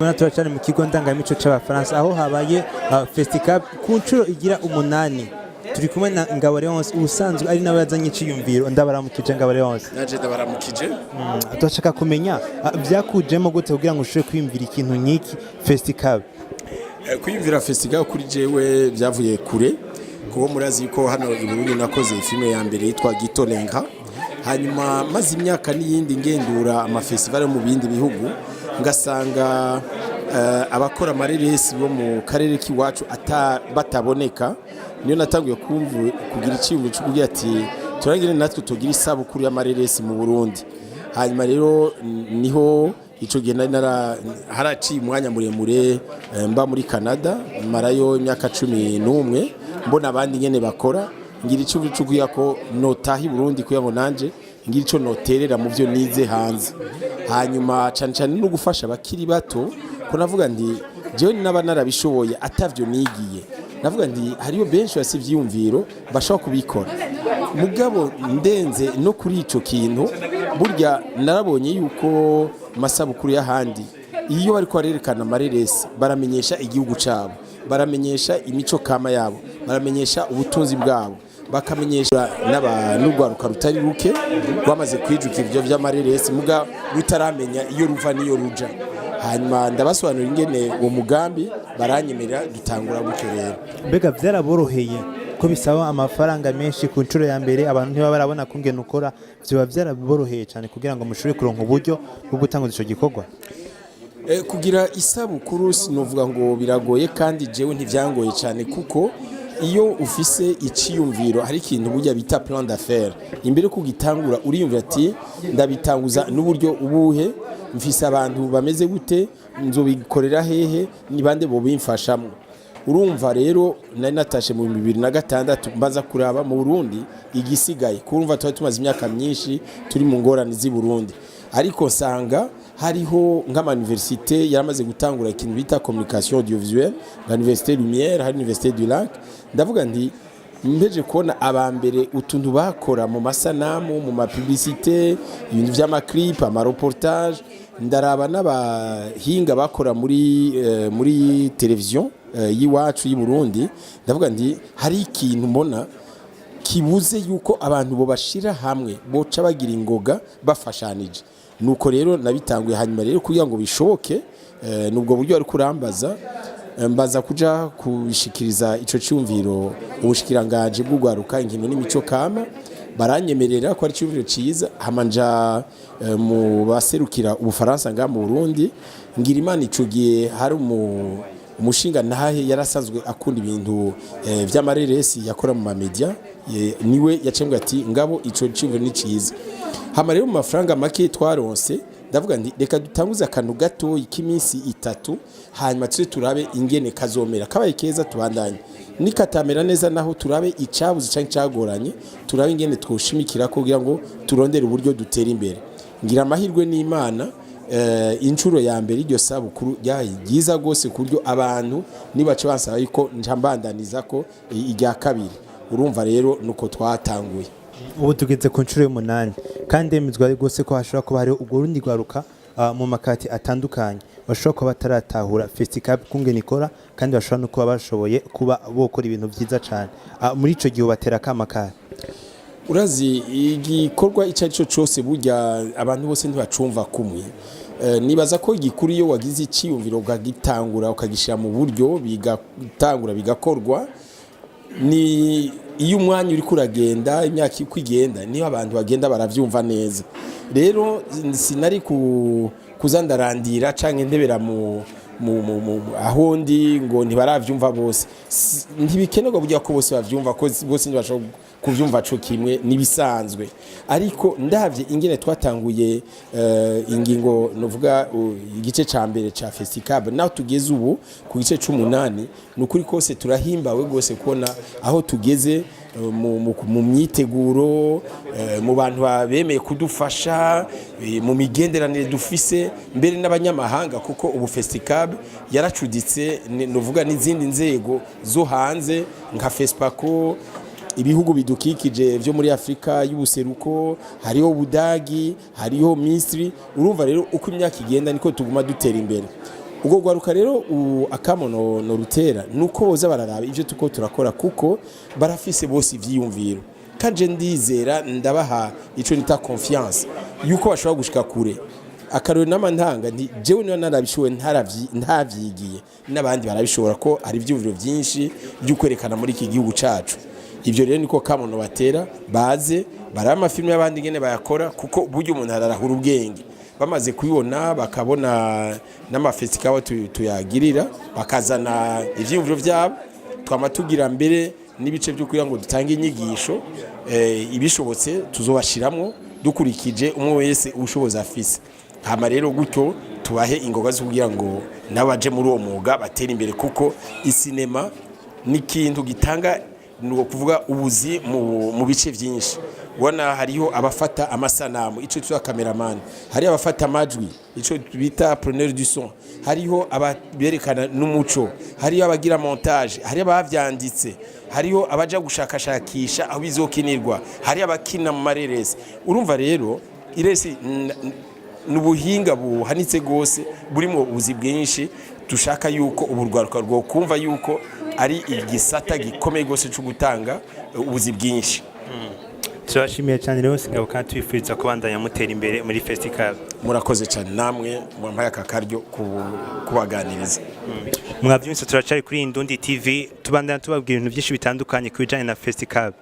Mubona turacari mu kigo ndangamico c'Abafaransa aho habaye festival ku nshuro igira umunani. Turi kumwe na Ngabo Leonce, ubusanzwe ari nawe yazanye iciyumviro. Ndabaramukije, Ngabo Leonce. Naje ndabaramukije. Turashaka kumenya vyakujemo gute kugira ngo ushobore kwiyumvira ikintu nk'iki, festival? Kwiyumvira festival kuri jewe byavuye kure, kuko murazi ko hano i Burundi nakoze filime ya mbere yitwa Gitolenka. Hanyuma maze imyaka n'iyindi ngendura amafestival yo mu bindi bihugu, ngasanga abakora amareresi bo mu karere k'iwacu bataboneka. Niyo natanguye kumva kugira iciyumviro cyo kugira ati turangire natwe tugira isabukuru y'amareresi mu Burundi. Hanyuma rero niho ico gihe nari haraciye umwanya muremure mba muri Canada, marayo imyaka 11, mbona abandi nyene bakora, ngira ico cyo kugira ko notaha i Burundi kugira ngo nanje ngira ico noterera mu vyo nize hanze, hanyuma cane cane no gufasha abakiri bato, ko navuga nti jewe naba narabishoboye atavyo nigiye, navuga nti hariyo benshi bafise ivyiyumviro bashobora kubikora. Mugabo ndenze no kuri ico kintu, burya narabonye yuko masabukuru y'ahandi, iyo bariko barerekana amareresi, baramenyesha igihugu cabo, baramenyesha imico kama yabo, baramenyesha ubutunzi bwabo, bakamenyesha n'urwaruka rutari ruke rwamaze kwijukira ivyo vy'amareresi muga rutaramenya iyo ruva n'iyo ruja. Hanyuma ndabasobanurira ingene uwo mugambi, baranyemerera, dutangura gutyo rero. Mbega vyaraboroheye, ko bisaba amafaranga menshi ku nshuro ya mbere, abantu ntibaba barabona kungena ukora, vyoba vyaraboroheye cyane kugira ngo mushobore kuronka uburyo bwo gutanguza ico gikorwa? Kugira isabukuru sinovuga ngo biragoye, kandi jewe ntivyangoye cyane, kuko iyo ufise iciyumviro hari ikintu burya bita plan d'affaires. Imbere ko ugitangura uriyumvira ati ndabitanguza n'uburyo ubuhe, mfise abantu bameze gute, nzobikorera hehe, ni bande bobimfashamwo? Urumva rero nari natashe mu 2006, mbaza kuraba mu Burundi igisigaye, kurumva twari tumaze imyaka myinshi turi mu ngorane z'i Burundi, ariko nsanga hariho nk'ama université yaramaze gutangura ikintu bita communication audiovisuelle, nka Université Lumière, hari Université du Lac. Ndavuga nti mpeje kubona abambere utuntu bakora mu masanamu, mu ma publicité, ibintu vy'ama clip, ama reportage, ndaraba n'abahinga bakora muri television y'iwacu y'i Burundi, ndavuga nti hari ikintu mbona kibuze yuko abantu bo bashira hamwe boca bagira ingoga bafashanije. Nuko rero nabitanguye. Hanyuma rero kugira ngo bishoboke, nubwo buryo ari kurambaza, mbaza kuja kubishikiriza ico cyumviro ubushikiranganje bw'ugwaruka, inkino n'imico kama, baranyemerera ko ari icyumviro ciza. Hama nja mu baserukira Ubufaransa nga mu Burundi. Ngira Imana, ico gihe hari umushinga ntahe yarasanzwe akunda ibintu vy'amareresi, yakora mu ma media, niwe yacembwa ati ngabo ico cyumviro ni ciza. Hama rero mu mafaranga make twaronse, ndavuga nti reka dutanguze akantu gatoyi k'iminsi 3, hanyuma tuze turabe ingene kazomera. Kabaye keza tubandanye, nikatamera neza naho turabe icabuze canke icagoranye, turabe ingene twoshimikira kugira ngo turondere uburyo dutera imbere. Ngira amahirwe n'Imana, inshuro ya mbere iryo sabukuru ryabaye ryiza rwose, ku buryo abantu nibaca bansaba yuko nca mbandaniza ko irya kabiri. Urumva rero nuko twatanguye. Ubu tugeze ku nshuro y'umunani, kandi hemezwa rwose ko hashobora kuba hariho urwo rundi rwaruka mu makati atandukanye bashobora kuba bataratahura festival kungene ikora, kandi bashobora no kuba bashoboye kuba bokora ibintu vyiza cane. Muri ico gihe ubatera akama kahe? Urazi, igikorwa icyo ari cyo cyose burya abantu bose ntibacumva kumwe. Nibaza ko igikuru iyo wagize icyiyumviro ukagitangura, ukagishyira mu buryo, bigatangura bigakorwa, ni iyo umwanya uri kuragenda, imyaka uko igenda, niyo abantu bagenda baravyumva neza. Rero sinari kuza ndarandira canke ntebera mu aho ndi ngo ntibaravyumva bose. Ntibikenerwa burya ko bose bavyumva, ko bose ntibashobora kuvyumva co kimwe, nibisanzwe. Ariko ndavye ingene twatanguye, ingingo novuga igice ca mbere ca Festicab, naho tugeze ubu ku gice c'umunani, ni ukuri kose turahimbawe rwose kubona aho tugeze mu myiteguro, mu bantu bemeye kudufasha, mu migenderanire dufise mbere n'abanyamahanga, kuko ubu Festicab yaracuditse novuga n'izindi nzego zo hanze nka FESPACO, ibihugu bidukikije vyo muri Afrika y'ubuseruko, hariho Budagi, hariho Misiri. Urumva rero uko imyaka igenda niko tuguma dutera imbere. Ubwo rwaruka rero akamo no rutera nuko boza bararaba ivyo tuko turakora, kuko barafise bose ivyiyumviro, kandi ndizera, ndabaha ico nita confiance yuko bashobora gushika kure. Akarori n'amantanga nti jewe niba narabishoboye ntavyigiye, n'abandi barabishobora, ko hari ivyumviro vyinshi byo kwerekana muri iki gihugu cacu. Ivyo rero niko kamono batera, baze baraba amafilime y'abandi ingene bayakora, kuko burya umuntu ararahura ubwenge. Bamaze kubibona, bakabona n'amafestivals tuyagirira, bakazana ivyiyumviro vyabo. Twama tugira mbere n'ibice byo kugira ngo dutange inyigisho, ibishobotse tuzobashiramwo dukurikije umwe wese ubushobozi afise. Hama rero gutyo tubahe ingoga zo kugira ngo n'abaje muri uwo mwuga batere imbere, kuko isinema ni ikintu gitanga, ni ukuvuga, ubuzi mu bice byinshi. Ubona hariho abafata amasanamu, ico twita cameraman, hariho abafata amajwi, ico bita preneur du son, hariho aberekana n'umuco, hariho abagira montage, hariho abavyanditse, hariho abaja gushakashakisha aho bizokinirwa, hariho abakina mu mareresi. Urumva rero iresi ni ubuhinga buhanitse gose, burimo ubuzi bwinshi. Dushaka yuko ubu rwaruka rwo kumva yuko ari igisata gikomeye gose cyo gutanga ubuzi bwinshi. Turabashimiye cyane rero Singabo, kandi tubifuriza kubandanya mutera imbere muri festival. Murakoze cyane namwe mwampaye aka karyo kubaganiriza. Mwabyumvise, turacari kuri Indundi TV, tubandanya tubabwira ibintu byinshi bitandukanye ku bijanye na festival.